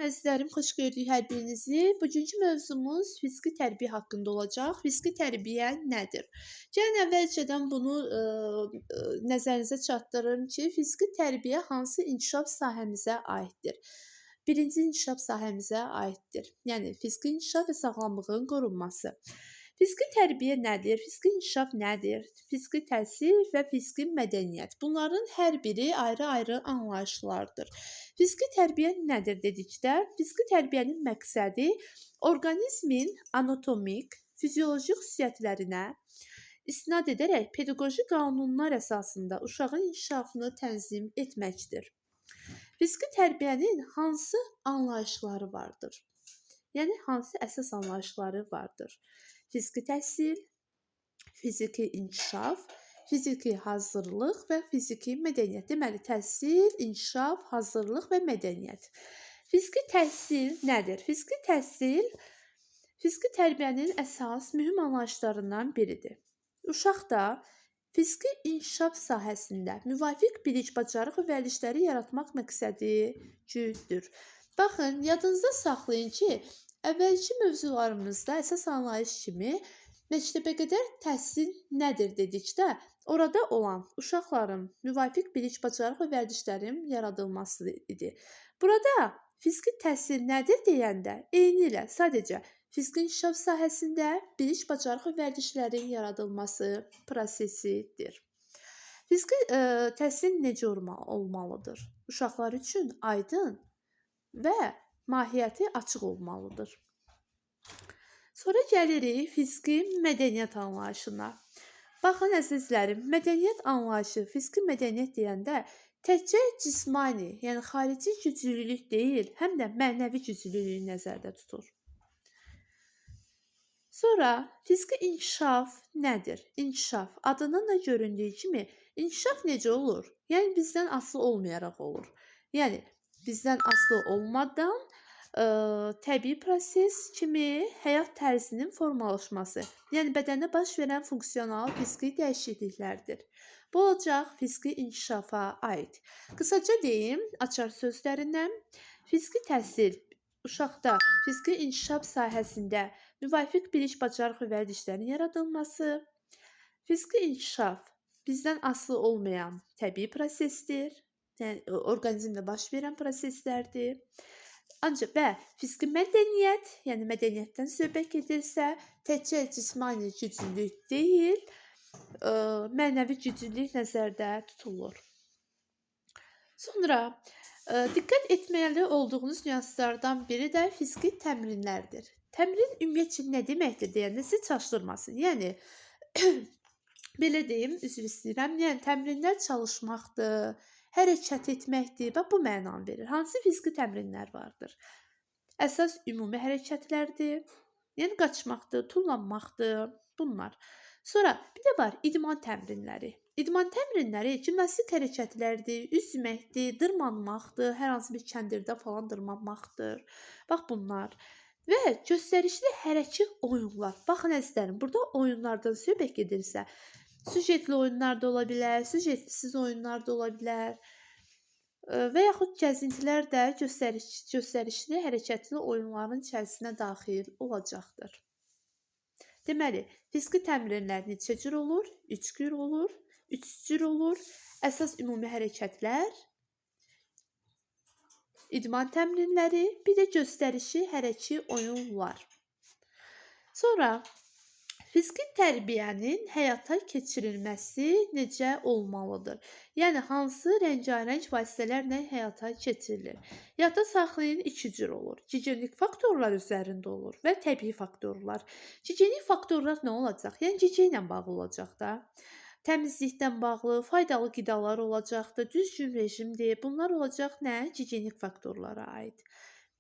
Əzizlərim, xoş gördük hər birinizi. Bugünkü mövzumuz fiziki tərbiyə haqqında olacaq. Fiziki tərbiyə nədir? Gəlin əvvəlcədən bunu nəzərinizə çatdırım ki, fiziki tərbiyə hansı inkişaf sahəmizə aiddir? Birinci inkişaf sahəmizə aiddir. Yəni fiziki inkişaf və sağlamlığın qorunması. Fiziki tərbiyə nədir? Fiziki inkişaf nədir? Fiziki təhsil və fiziki mədəniyyət. Bunların hər biri ayrı-ayrı anlayışlardır. Fiziki tərbiyə nədir dedikdə, fiziki tərbiyənin məqsədi orqanizmin anatomik, fizioloji xüsusiyyətlərinə istinad edərək pedaqoji qanunlar əsasında uşağın inkişafını tənzim etməkdir. Fiziki tərbiyənin hansı anlayışları vardır? Yəni hansı əsas anlayışları vardır? Fiziki təhsil, fiziki inkişaf, fiziki hazırlıq və fiziki mədəniyyət. Deməli, təhsil, inkişaf, hazırlıq və mədəniyyət. Fiziki təhsil nədir? Fiziki təhsil fiziki tərbiyənin əsas mühüm anlayışlarından biridir. Uşaqda fiziki inkişaf sahəsində müvafiq bilik, bacarıq və vərdişləri yaratmaq məqsədi güdür. Baxın, yadınızda saxlayın ki, əvvəlki mövzularımızda əsas anlayış kimi məktəbəqədər təhsil nədir dedikdə, orada olan uşaqların müvafiq bilik, bacarıq və vərdişlərin yaradılması idi. Burada fiziki təhsil nədir deyəndə, eynilə sadəcə fiziki inkişaf sahəsində bilik, bacarıq və vərdişlərin yaradılması prosesidir. Fiziki təhsil necə olmalıdır? Uşaqlar üçün aydın və mahiyyəti açıq olmalıdır. Sonra gəlirik fiziki mədəniyyət anlayışına. Baxın əzizlərim, mədəniyyət anlayışı, fiziki mədəniyyət deyəndə təkcə cismani, yəni xarici güclülük deyil, həm də mənəvi güclülüyü nəzərdə tutur. Sonra fiziki inkişaf nədir? İnkişaf adından da göründüyü kimi inkişaf necə olur? Yəni bizdən asılı olmayaraq olur. Yəni bizdən asılı olmadan təbii proses kimi həyat tərzinin formalaşması, yəni bədəndə baş verən funksional fiziki dəyişikliklərdir. Bu olacaq fiziki inkişafa aid. Qısaca deyim, açar sözlərindən, fiziki təhsil uşaqda fiziki inkişaf sahəsində müvafiq bilik, bacarıq və vərdişlərin yaradılması, fiziki inkişaf bizdən asılı olmayan təbii prosesdir, yəni orqanizmdə baş verən proseslərdir. Ancaq və fiziki mədəniyyət, yəni mədəniyyətdən söhbət gedirsə, təkcə cismani güclülük deyil, mənəvi güclülük nəzərdə tutulur. Sonra diqqət etməli olduğunuz nüanslardan biri də fiziki təmrinlərdir. Təmrin ümumiyyətcə nə deməkdir deyəndə sizi çaşdırmasın. Yəni belə deyim, üzr istəyirəm. Yəni təmrinlər çalışmaqdır, hərəkət etməkdir. Bax bu mənanı verir. Hansı fiziki təmrinlər vardır? Əsas ümumi hərəkətlərdir. Yəni qaçmaqdır, tullanmaqdır, bunlar. Sonra bir də var idman təmrinləri. İdman təmrinləri gimnastik hərəkətlərdir, üzməkdir, dırmanmaqdır, hər hansı bir kəndirdə falan dırmanmaqdır. Bax bunlar. Və göstərişli hərəki oyunlar. Baxın əzizlərim, burada oyunlardan söhbət gedirsə, süjetli oyunlar da ola bilər, süjetsiz oyunlar da ola bilər və yaxud gəzintilər də göstərişli hərəkətli oyunların içərisinə daxil olacaqdır. Deməli, fiziki təmrinlər neçə cür olur? 3 cür olur. 3 cür olur. Əsas ümumi hərəkətlər, idman təmrinləri, bir də göstərişi hərəki oyunlar. Sonra fiziki tərbiyənin həyata keçirilməsi necə olmalıdır? Yəni hansı rəngarəng vasitələrlə həyata keçirilir? Yadda saxlayın, iki cür olur. Gigiyenik faktorlar üzərində olur və təbii faktorlar. Gigiyenik faktorlar nə olacaq? Yəni gigiyenlə bağlı olacaq da. Təmizlikdən bağlı, faydalı qidalar olacaqdır, düzgün rejimdir. Bunlar olacaq nə? Gigiyenik faktorlara aid.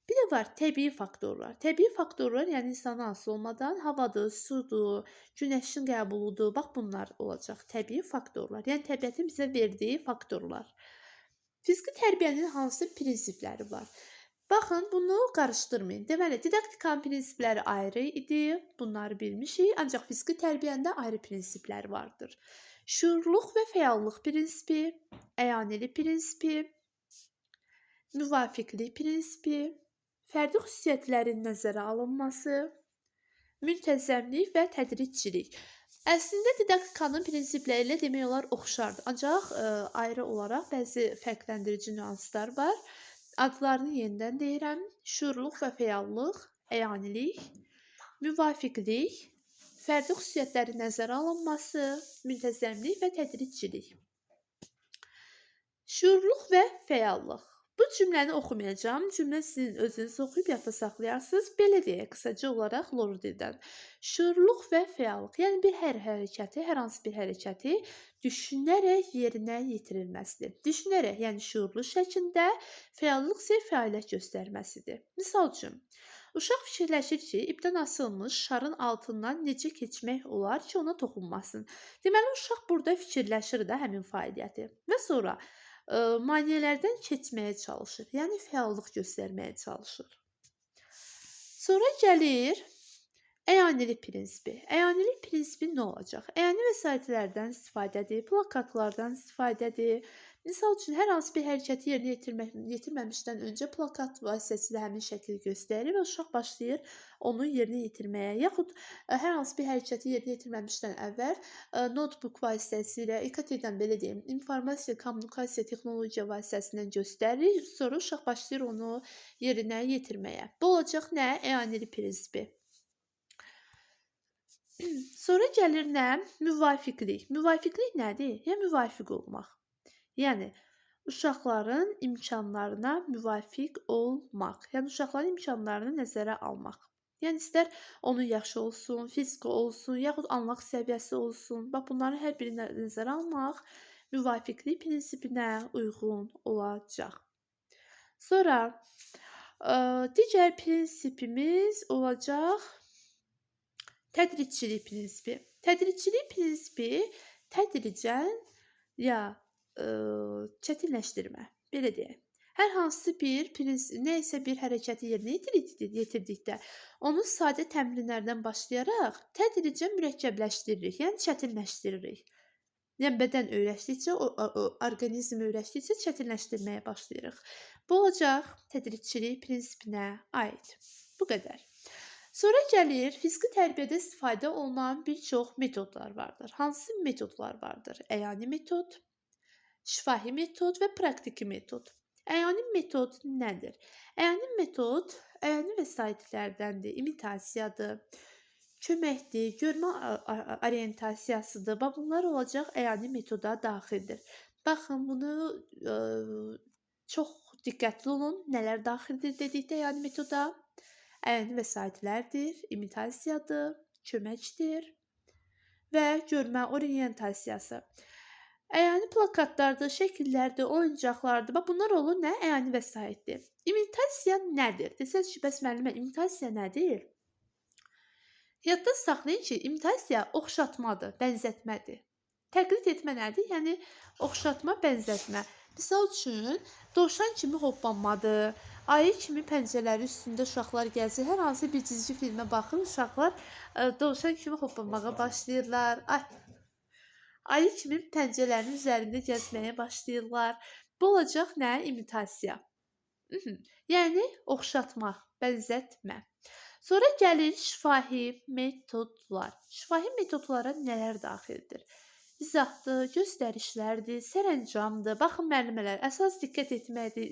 Bir də var təbii faktorlar. Təbii faktorlar, yəni insana asılı olmadan havadır, sudur, günəşin qəbuludur. Bax bunlar olacaq təbii faktorlar. Yəni təbiətin bizə verdiyi faktorlar. Fiziki tərbiyənin hansı prinsipləri var? Baxın, bunu qarışdırmayın. Deməli, didaktikanın prinsipləri ayrı idi. Bunları bilmişik. Ancaq fiziki tərbiyəndə ayrı prinsiplər vardır. Şüurluluq və fəallıq prinsipi, əyanilik prinsipi, müvafiqlik prinsipi, fərdi xüsusiyyətlərin nəzərə alınması, müntəzəmlik və tədricçilik. Əslində didaktikanın prinsipləri ilə demək olar oxşardır. Ancaq ayrı olaraq bəzi fərqləndirici nüanslar var. Adlarını yenidən deyirəm. Şüurluluq və fəallıq, əyanilik, müvafiqlik, fərdi xüsusiyyətlərin nəzərə alınması, müntəzəmlik və tədricçilik. Şüurluluq və fəallıq. Bu cümləni oxumayacağam. Cümlə sizin özünüz oxuyub yadda saxlayarsınız. Belə deyək, qısaca olaraq loru dildən. Şüurluluq və fəallıq. Yəni bir hər hərəkəti, hər hansı bir hərəkəti düşünərək yerinə yetirilməsidir. Düşünərək, yəni şüurlu şəkildə, fəallıq isə fəaliyyət göstərməsidir. Misal üçün, uşaq fikirləşir ki, ipdən asılmış şarın altından necə keçmək olar ki, ona toxunmasın. Deməli, uşaq burada fikirləşir də həmin fəaliyyəti və sonra maneələrdən keçməyə çalışır. Yəni fəallıq göstərməyə çalışır. Sonra gəlir əyanilik prinsipi. Əyanilik prinsipi nə olacaq? Əyani vəsaitlərdən istifadədir, plakatlardan istifadədir. Misal üçün, hər hansı bir hərəkəti yerinə yetirməmişdən öncə plakat vasitəsilə həmin şəkli göstərir və uşaq başlayır onu yerinə yetirməyə. Yaxud hər hansı bir hərəkəti yerinə yetirməmişdən əvvəl notebook vasitəsilə, İKT-dən belə deyim, informasiya, kommunikasiya, texnologiya vasitəsindən göstərir. Sonra uşaq başlayır onu yerinə yetirməyə. Bu olacaq nə? Əyanilik prinsipi. Sonra gəlir nə? Müvafiqlik. Müvafiqlik nədir? Yəni müvafiq olmaq. Yəni uşaqların imkanlarına müvafiq olmaq. Yəni uşaqların imkanlarını nəzərə almaq. Yəni istər onun yaşı olsun, fiziki olsun, yaxud anlıq səviyyəsi olsun. Bax bunların hər birini nəzərə almaq müvafiqlik prinsipinə uyğun olacaq. Sonra digər prinsipimiz olacaq tədricçilik prinsipi. Tədricçilik prinsipi tədricən ya çətinləşdirmə, belə deyək. Hər hansı bir nə isə bir hərəkəti yerinə yetirdikdə onu sadə təmrinlərdən başlayaraq tədricən mürəkkəbləşdiririk, yəni çətinləşdiririk. Yəni bədən öyrəşdikcə, o orqanizm öyrəşdikcə çətinləşdirməyə başlayırıq. Bu olacaq tədricçilik prinsipinə aid. Bu qədər. Sonra gəlir fiziki tərbiyədə istifadə olunan bir çox metodlar vardır. Hansı metodlar vardır? Əyani metod, şifahi metod və praktiki metod. Əyani metod nədir? Əyani metod əyani vəsaitlərdəndir, imitasiyadır, köməkdir, görmə orientasiyasıdır. Bax bunlar olacaq əyani metoda daxildir. Baxın, bunu çox diqqətli olun. Nələr daxildir dedikdə əyani metoda? Əyani vəsaitlərdir, imitasiyadır, köməkdir və görmə orientasiyası. Əyani plakatlardır, şəkillərdir, oyuncaqlardır. Bax bunlar olur nə? Əyani vəsaitdir. İmitasiya nədir? Desəz ki, bəs müəllimə imitasiya nədir? Yadda saxlayın ki, imitasiya oxşatmadır, bənzətmədir. Təqlid etmə nədir? Yəni oxşatma, bənzətmə. Misal üçün, dovşan kimi hoppanmadır, ayı kimi pəncələri üstündə uşaqlar gəzir. Hər hansı bir cizgi filmə baxır, uşaqlar dovşan kimi hoppanmağa başlayırlar. Ayı kimi pəncələrinin üzərində gəzməyə başlayırlar. Bu olacaq nə? İmitasiya. Yəni oxşatmaq, bənzətmə. Sonra gəlir şifahi metodlar. Şifahi metodlara nələr daxildir? İzahdır, göstərişlərdir, sərəncamdır. Baxın müəllimələr, əsas diqqət etməkdir.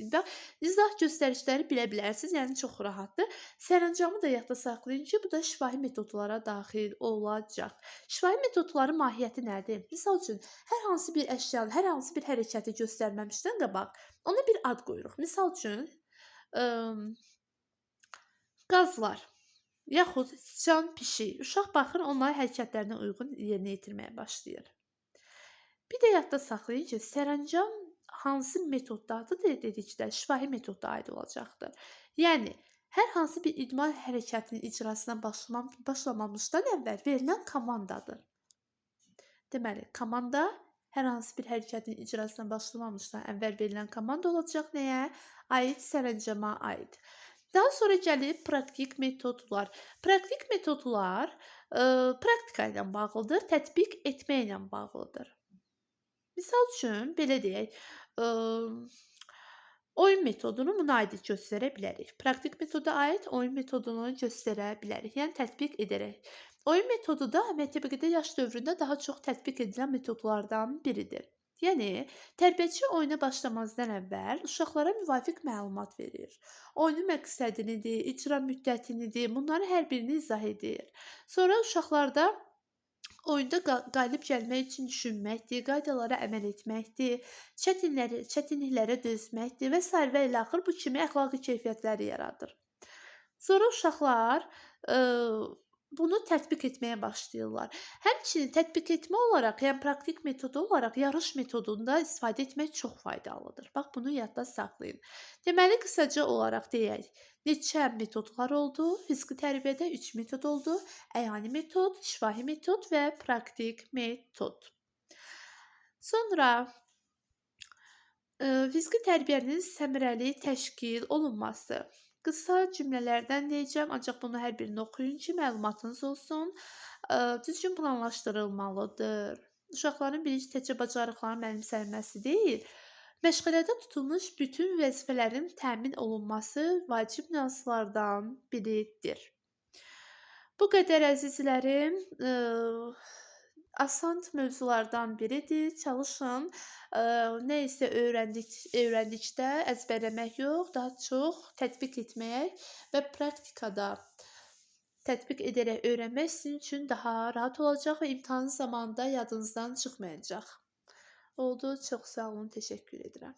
İzah göstərişləri bilə bilərsiniz, yəni çox rahatdır. Sərəncamı da yadda saxlayın ki, bu da şifahi metodlara daxil olacaq. Şifahi metodların mahiyyəti nədir? Misal üçün, hər hansı bir əşyanı, hər hansı bir hərəkəti göstərməmişdən qabaq ona bir ad qoyuruq. Misal üçün, qazlar yaxud sıçan, pişik. Uşaq baxır, onların hərəkətlərinə uyğun yerinə yetirməyə başlayır. Bir də yadda saxlayın ki, sərəncam hansı metoddadır dedikdə şifahi metoda aid olacaqdır. Yəni, hər hansı bir idman hərəkətinin icrasına başlamamışdan əvvəl verilən komandadır. Deməli, komanda hər hansı bir hərəkətin icrasına başlamamışdan əvvəl verilən komanda olacaq nəyə? Aid, sərəncama aid. Daha sonra gəlir praktik metodlar. Praktik metodlar praktika ilə bağlıdır, tətbiq etməklə bağlıdır. Misal üçün, belə deyək, Oyun metodunu buna aid göstərə bilərik. Praktik metoda aid oyun metodunu göstərə bilərik. Yəni tətbiq edərək. Oyun metodu da məktəbəqədər yaş dövründə daha çox tətbiq edilən metodlardan biridir. Yəni tərbiyəçi oyuna başlamazdan əvvəl uşaqlara müvafiq məlumat verir. Oyunun məqsədini, icra müddətini, bunların hər birini izah edir. Sonra uşaqlarda oyunda qalib gəlmək üçün düşünməkdir, qaydalara əməl etməkdir, çətinliklərə dözməkdir və sair və ilaxır bu kimi əxlaqi keyfiyyətləri yaradır. Sonra uşaqlar bunu tətbiq etməyə başlayırlar. Həmçinin tətbiq etmə olaraq, yəni praktik metodu olaraq yarış metodunda istifadə etmək çox faydalıdır. Bax, bunu yadda saxlayın. Deməli, qısaca olaraq deyək, neçə metodlar oldu? Fiziki tərbiyədə 3 metod oldu. Əyani metod, şifahi metod və praktik metod. Sonra fiziki tərbiyənin səmərəli təşkil olunması. Qısa cümlələrdən deyəcəm, ancaq bunu hər birini oxuyun ki, məlumatınız olsun. Düzgün planlaşdırılmalıdır. Uşaqların birinci təkcə bacarıqlarının mənimsənməsi deyil, məşğələdə tutulmuş bütün vəzifələrin təmin olunması vacib nüanslardan biridir. Bu qədər əzizlərim. Asan mövzulardan biridir. Çalışın, nə isə öyrəndikdə əzbərləmək yox, daha çox tətbiq etmək və praktikada tətbiq edərək öyrənmək sizin üçün daha rahat olacaq və imtahan zamanında yadınızdan çıxmayacaq. Oldu, çox sağ olun, təşəkkür edirəm.